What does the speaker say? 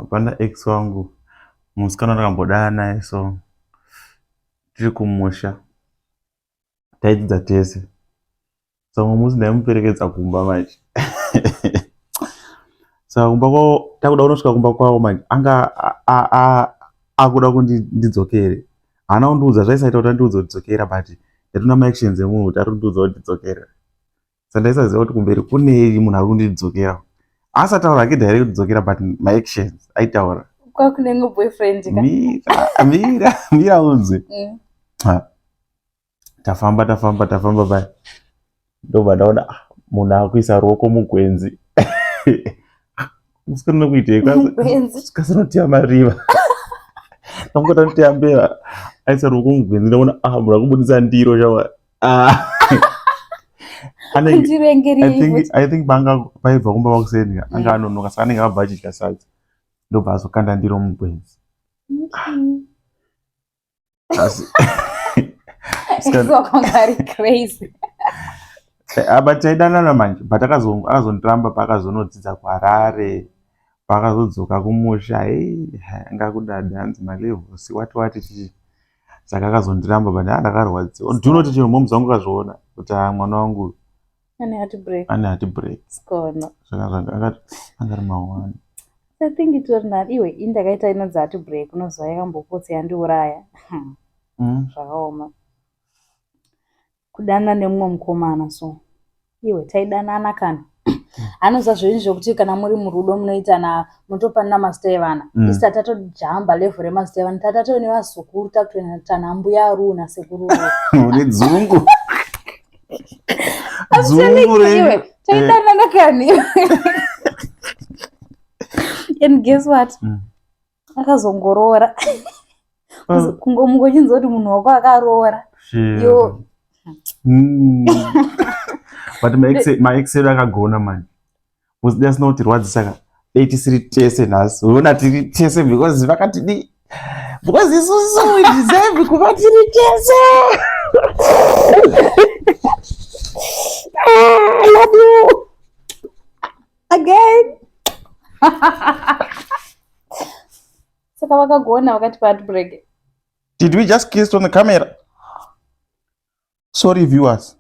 Pana ex wangu musikana ndakambodana naye, so tiri kumusha, taidzidza tese. Saka mumwe musi ndaimuperekedza kumba manje. Saka kumba kwavo, takuda kunosvika kumba kwavo manje, anga akuda kuti ndidzokere. Haana kundiudza, zvaisaita kuti andiudze kuti dzokera, but ndatoona maactions emunhu kuti ari kundiudza kuti ndidzokere. Saka ndaisaziva kuti kumberi kunei munhu ari kundidzokera. Asataura hake direct kudzokera, but maactions aitaura. Kwakunenge boyfriend ka? Mira, mira, mira unzwe. Tafamba, tafamba, tafamba paya, ndobva ndaona, ah, munhu akuisa ruoko mugwenzi. Musikana kuitei? Mugwenzi. Kasinoteya mariva, ndangoti anoteya mbeva, aisa ruoko mugwenzi. Ndaona, ah, munhu akubudisa ndiro shawa. Ah. Anenge I think, I think panga paibva kumba pakuseni anga anonoka, saka anenge abva achidya sadza, ndobva azokanda ndiro mugwenzi. Asi Wakanga crazy. But taidanana manje, but akazondiramba paakazonodzidza kuHarare. Paakazodzoka kumusha, hei, anga kudada, hanzi malevels, wati wati chichi. Saka akazondiramba, but ndakarwadziwa. Ndinoti chero moms vangu akazviona kuti, ah, mwana wangu ane heartbreak. Ane heartbreak. Skona. Saka akati anga ari mawani. I think itori nani iwe. Ini ndakaita inonzi heartbreak, unoziva, yakambopotsa yandiuraya. Zvakaoma. Kudanana nemumwe mukomana, so iwe, taidanana kana anoziva zvenyu zvekuti kana muri murudo munoitana, munotopanana mazita evana. Isu tatatojamba level remazita evana, tatatove nevazukuru, takutoitana mbuya Ru nasekuru Ru. Une dzungu, dzungu renyu. Iwe, taidanana kani, and guess what? Akazongoroora. Kungomungochinzwa kuti munhu wako akaroora. Shit. Yo. But maex edu akagona manje, because dai asina kutirwadzisa ka, dai tisiri tese nhasi. Uona tiri tese because vakatidi, because isusu we deserve kuva tiri tese. Ah, I love you. Again. Saka vakagona vakati heartbreak. Did we just kiss on the camera? Sorry, viewers.